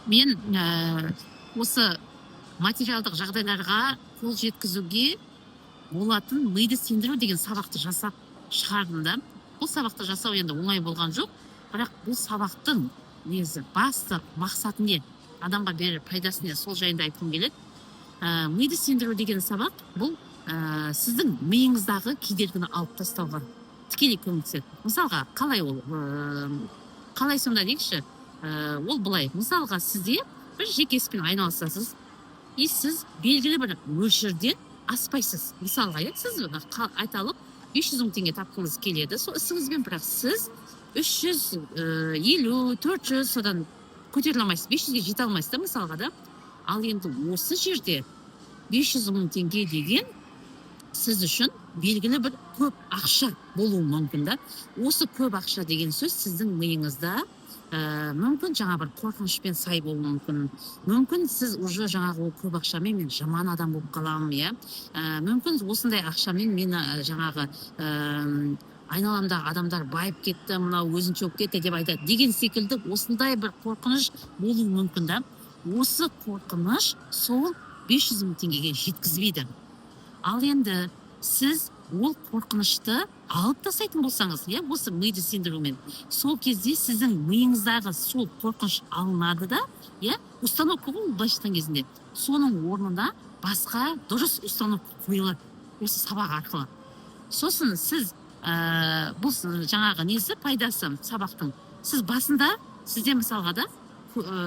Мен осы материалдық жағдайларға қол жеткізуге болатын миды сендіру деген сабақты жасап шығардым да. Бұл сабақты жасау енді оңай болған жоқ, бірақ бұл сабақтың негізі басты мақсаты не, адамға берер пайдасы не, сол жайында айтқым келеді. Миды сендіру деген сабақ бұл сіздің миыңыздағы кедергіні алып тастауға тікелей көмектеседі. Мысалға, қалай ол, қалай сонда дейікші? Ол былай: мысалға, сізде бір жеке іспен айналысасыз и сіз белгілі бір мөлшерден аспайсыз. Мысалға, иә, сіз айталық, 500 000 теңге тапқыңыз келеді сол ісіңізбен, бірақ сіз 350, 400, содан көтеріле алмайсыз, 500-ге жете алмайсыз да, мысалға да. Ал енді осы жерде 500 000 теңге деген сіз үшін белгілі бір көп ақша болуы мүмкін да. Осы көп ақша деген сөз сіздің миыңызда мүмкін жаңа бір қорқынышпен сай болуы мүмкін. Мүмкін, сіз уже жаңағы ол көп ақшамен мен жаман адам болып қаламын, иә, мүмкін, осындай ақшамен мені жаңағы айналамдағы адамдар байып кетті, мынау өзінше болып кетті деп айтады деген секілді осындай бір қорқыныш болуы мүмкін да. Осы қорқыныш сол 500 мың теңгеге жеткізбейді. Ал енді сіз ол қорқынышты алып тастайтын болсаңыз, иә, осы миды сендірумен, сол кезде сіздің миыңыздағы сол қорқыныш алынады да, иә, установка ғой ол былайша айтқан кезінде. Соның орнына басқа дұрыс установка қойылады осы сабақ арқылы. Сосын сіз бұл жаңағы несі, пайдасы сабақтың: сіз басында, сізде мысалға да,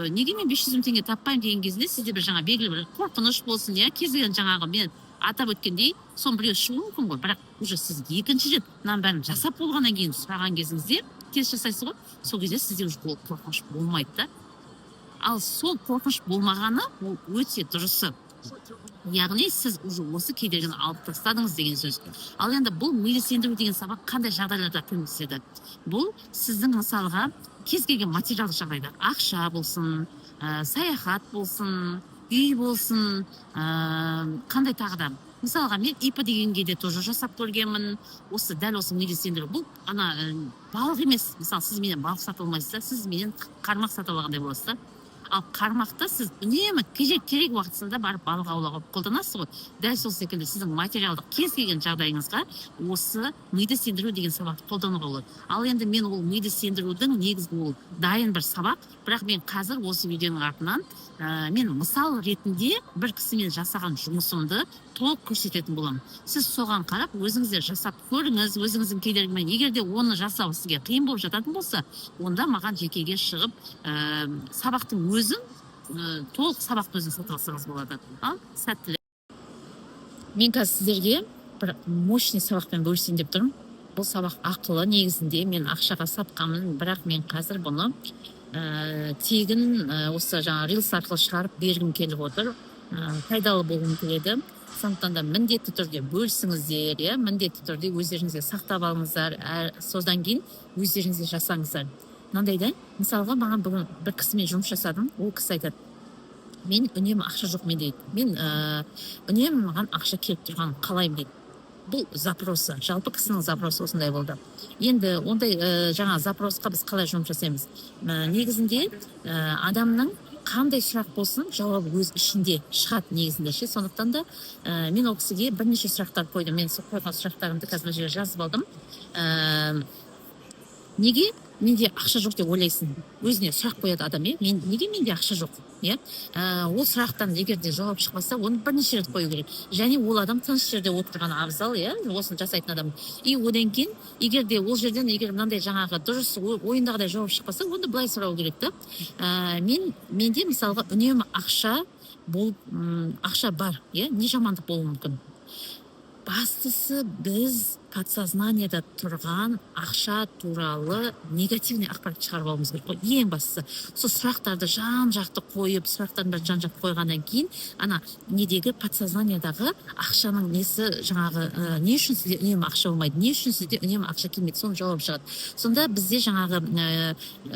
неге мен 500 мың теңге таппаймын деген кезінде сізде бір жаңа белгілі бір қорқыныш болсын, иә, кез келген жаңағы мен атап өткендей, соның біреуі шығуы мүмкін ғой. Бірақ уже сіз екінші рет мынаның бәрін жасап болғаннан кейін сұраған кезіңізде, тест жасайсыз ғой, сол кезде сізде уже ол қорқыныш болмайды да. Ал сол қорқыныш болмағаны ол өте дұрысы, яғни сіз уже осы кедергіні алып тастадыңыз деген сөз. Ал енді бұл миды сендіру деген сабақ қандай жағдайларда көмектеседі? Бұл сіздің, мысалға, кез келген материалдық жағдайда, ақша болсын, саяхат болсын, үй болсын, қандай тағы да, мысалға, мен ИП дегенге де тоже жасап көргенмін осы, дәл осы миды сендіру. Бұл ана балық емес. Мысалы, сіз менен балық сатып алмайсыз да, сіз менен қармақ сатып алғандай боласыз да. Ал қармақты сіз үнемі керек уақытысында барып балық аулауға қолданасыз ғой. Дәл сол секілді сіздің материалдық кез келген жағдайыңызға осы миды сендіру деген сабақты қолдануға болады. Ал енді мен ол миды сендірудің негізгі, ол дайын бір сабақ, бірақ мен қазір осы видеоның артынан мен мысал ретінде бір кісімен жасаған жұмысымды толық көрсететін боламын. Сіз соған қарап, өзіңіз де жасап көріңіз өзіңіздің кедергімен. Егер де оны жасау сізге қиын болып жататын болса, онда маған жекеге шығып, сабақтың өзін, толық сабақтың өзін сатып алсаңыз болады. Ал сәттілік! Мен қазір сіздерге бір мощный сабақпен бөлісейін деп тұрмын. Бұл сабақ ақылы негізінде, мен ақшаға сатқанмын, бірақ мен қазір бұны тегін осы жаңа рилс арқылы шығарып бергім келіп отыр, пайдалы болғым келеді. Сондықтан да міндетті түрде бөлісіңіздер, иә, міндетті түрде өздеріңізге сақтап алыңыздар, содан кейін өздеріңіз де жасаңыздар. Мынандай да, мысалға, маған бүгін бір кісімен жұмыс жасадым. Ол кісі айтады: «Мен үнемі ақша жоқ менде», – дейді. «Мен үнемі маған ақша келіп тұрғанын қалаймын», – дейді. Бұл запросы, жалпы кісінің запросы осындай болды. Енді ондай жаңа запросқа біз қалай жұмыс жасаймыз? Негізінде адамның қандай сұрақ болсын, жауабы өз ішінде шығады негізінде ше. Сондықтан да мен ол кісіге бірнеше сұрақтар қойдым. Мен сол қойған сұрақтарымды қазір мына жерге жазып алдым. Неге менде ақша жоқ деп ойлайсың? Өзіне сұрақ қояды адам, иә: мен неге, менде ақша жоқ, иә. Ол сұрақтан егер де жауап шықпаса, оны бірнеше рет қою керек және ол адам тыныш жерде отырғаны абзал, иә, осыны жасайтын адам. И одан кейін, егер де ол жерден егер мынандай жаңағы дұрыс, ойындағыдай жауап шықпаса, онда былай сұрау керек та: менде, мысалға, үнемі ақша болып, ақша бар, иә, не жамандық болуы мүмкін? Бастысы, біз подсознанияда тұрған ақша туралы негативный ақпарат шығарып алуымыз керек қой. Ең бастысы, сол сұрақтарды жан жақты қойып, сұрақтардың бәрін жан жақты қойғаннан кейін ана недегі, подсознаниядағы ақшаның несі, жаңағы не үшін сізде үнемі ақша болмайды, не үшін сізде үнемі ақша келмейді, соның жауабы шығады. Сонда бізде жаңағы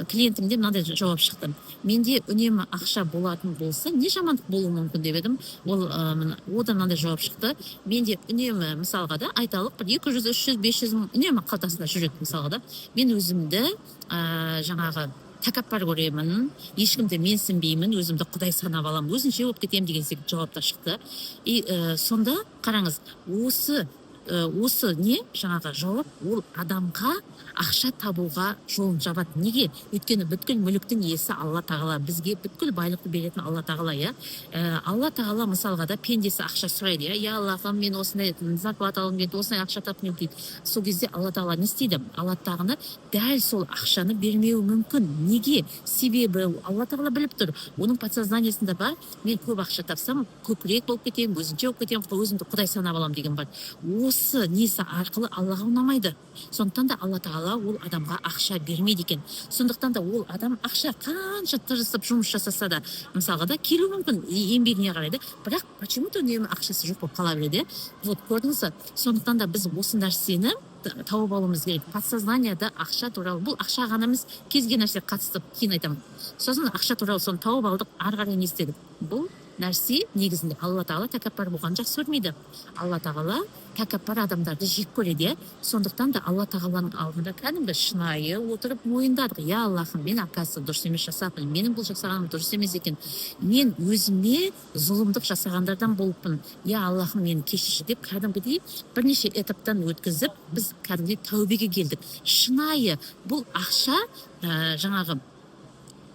клиентімде мынандай жауап шықты: «Менде үнемі ақша болатын болса, не жамандық болуы мүмкін?» – деп едім. Ол одан мынандай жауап шықты: менде үнемі, мысалға да, айталық, бір 200, 300, 500 мың үнемі қалтасында жүреді, мысалға да, мен өзімді жаңағы Тәкаппар көремін, ешкімді менсінбеймін, өзімді құдай санап аламын, өзінше болып кетемін деген секілді жауаптар шықты. И сонда қараңыз, осы не, жаңағы жауап, ол адамға ақша табуға жолын жабады. Неге? Өйткені бүткіл мүліктің иесі Алла Тағала, бізге бүткіл байлықты беретін Алла Тағала, иә. Алла Тағала, мысалға да, пендесі ақша сұрайды, иә: «Я Аллахым, мен осындай зарплата алғым келді, осындай ақша тапқым келді», – дейді. Сол кезде Алла Тағала не істейді? Алла Тағала дәл сол ақшаны бермеуі мүмкін. Неге? Себебі Алла Тағала біліп тұр, оның подсознаниесінде бар: мен көп ақша тапсам, көкірек болып кетемін, өзінше болып кетемін, өзімді құдай санап аламын деген бар. Осы несі арқылы Аллаға ұнамайды. Сондықтан да Алла Тағала ол адамға ақша бермейді екен. Сондықтан да ол адам ақша қанша тырысып жұмыс жасаса да, мысалға да, келуі мүмкін еңбегіне қарай да, бірақ почему то үнемі ақшасы жоқ болып қала береді, иә. Вот көрдіңіз ба? Сондықтан да біз осы нәрсені тауып алуымыз керек подсознанияда ақша туралы. Бұл ақша ғана емес, кез келген нәрсеге қатысты, кейін айтамын. Сосын ақша туралы соны тауып алдық, ары қарай не істедік? Бұл нәрсе негізінде Алла Тағала тәкаппар болғанды жақсы көрмейді. Алла Тағала тәкаппар адамдарды жек көреді, иә. Сондықтан да Алла Тағаланың алдында кәдімгі шынайы отырып мойындадық: «Иә, Аллахым, мен, оказывается, дұрыс емес жасаппын, менің бұл жасағаным дұрыс емес екен, мен өзіме зұлымдық жасағандардан болыппын, иә, Аллахым, мені кешірші», – деп, кәдімгідей бірнеше этаптан өткізіп, біз кәдімгідей тәубеге келдік шынайы. Бұл ақша, жаңағы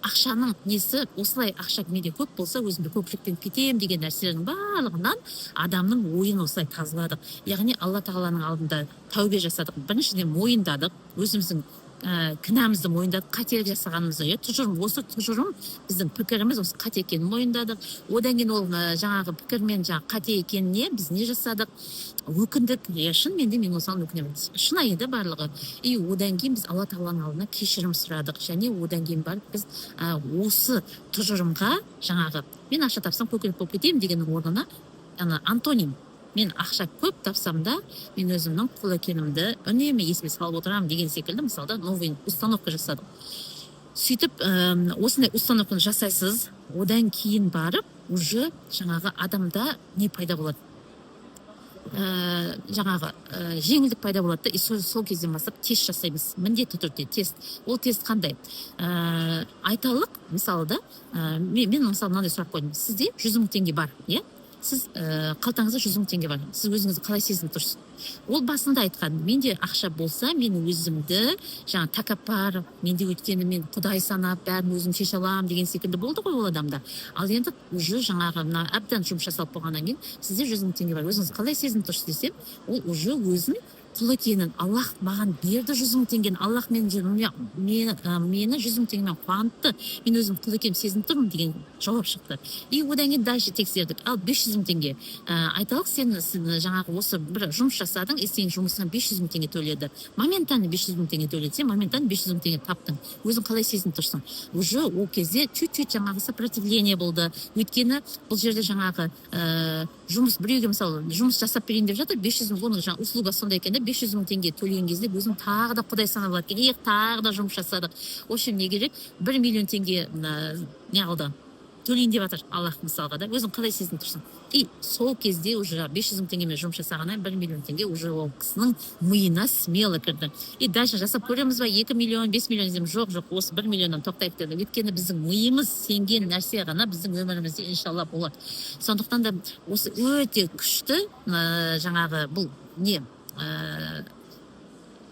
ақшаның несі, осылай ақша менде көп болса, өзімді көкіректеніп кетемін деген нәрселердің барлығынан адамның ойын осылай тазаладық. Яғни Алла Тағаланың алдында тәубе жасадық. Біріншіден, мойындадық өзіміздің кінәмізді, мойындадық қателік жасағанымызды, иә. Тұжырым, осы тұжырым, біздің пікіріміз осы қате екенін мойындадық. Одан кейін ол жаңағы пікірмен жаңағы қате екеніне біз не жасадық? Өкіндік, иә. Шынымен де мен осыған өкінемін, шынайы да барлығы. И одан кейін біз Алла Тағаланың алдына кешірім сұрадық. Және одан кейін барып біз осы тұжырымға, жаңағы мен ақша тапсам, көкірек болып кетемін дегеннің орнына ана антоним, мен ақша көп тапсам да, мен өзімнің құл екенімді үнемі есіме салып отырамын деген секілді, мысалы да, новый установка жасадық. Сөйтіп осындай установканы жасайсыз. Одан кейін барып уже жаңағы адамда не пайда болады? Жаңағы жеңілдік пайда болады да. И сол кезден бастап тест жасаймыз, міндетті түрде тест. Ол тест қандай? Айталық, мысалы да, мен мысалы мынандай сұрақ қойдым: сізде 100 000 теңге бар, иә, сіз қалтаңызда 100 000 теңге бар, сіз өзіңізді қалай сезініп тұрсыз? Ол басында айтқан: менде ақша болса, мен өзімді жаңа тәкаппар, менде, өйткені мен құдай санап, бәрін өзім шеше аламын деген секілді болды ғой ол адамда. Ал енді уже жаңағы мына әбден жұмыс жасалып болғаннан кейін, сізде 100 000 теңге бар, өзіңіз қалай сезініп тұрсыз десем, ол уже өзін құл екенін, Аллах маған берді 100 000 теңгені, Аллах мені 100 000 теңгемен қуантты, мен өзім құл екенімді сезініп тұрмын деген жауап шықты. И одан кейін дальше тексердік. Ал 500 000 теңге, айталық, сен жаңағы осы бір жұмыс жасадың, и сенің жұмысыңа 500 000 теңге төледі, моментально 500 000 теңге төледі, сен моментально 500 000 теңге таптың, өзің қалай сезініп тұрсың? Уже ол кезде чуть чуть жаңағы сопротивление болды. Өйткені бұл жерде жаңағы жұмыс біреуге, мысалы, жұмыс жасап берейін деп жатыр, 500 000, оның жаңағы услугасы сондай екен да, 500 000 теңге төлеген кезде өзің тағы да құдай санап алады екен. Эх, тағы да жұмыс жасадық. В общем, не керек, 1 миллион теңге не қылды, төлейін деп жатыр Аллах, мысалға да, өзің қалай сезініп тұрсың? И сол кезде уже 500 000 теңгемен жұмыс жасағаннан 1 миллион теңге уже ол кісінің миына смело кірді. И дальше жасап көреміз ба, 2 миллион, 5 миллион десем, жоқ, жоқ, осы 1 миллионнан тоқтайық деді. Өйткені біздің миымыз сенген нәрсе ғана біздің өмірімізде, иншалла, болады. Сондықтан да осы өте күшті, жаңағы бұл не,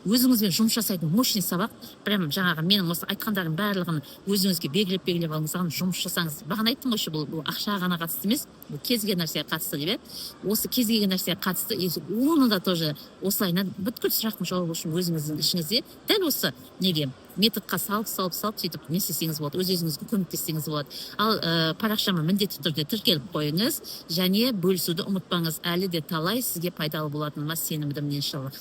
өзіңізбен жұмыс жасайтын мощный сабақ. Прям жаңағы менің осы айтқандарым барлығын өзіңізге белгілеп, белгілеп алыңыз, жұмыс жасаңыз. Бағана айттым ғой еще, бұл ақшаға ғана қатысты емес, бұл кез келген нәрсеге қатысты деп, иә. Осы кез келген нәрсеге қатысты. И оны да тоже осылайынан бүткіл сұрақтың жауабы үшін өзіңіздің ішіңізде дәл осы неге, методқа салып, салып, салып, сөйтіп не істесеңіз болады, өз өзіңізге көмектессеңіз болады. Ал парақшама міндетті түрде тіркеліп қойыңыз және бөлісуді ұмытпаңыз. Әлі де талай сізге пайдалы болатыныма сенімдімін, иншалла.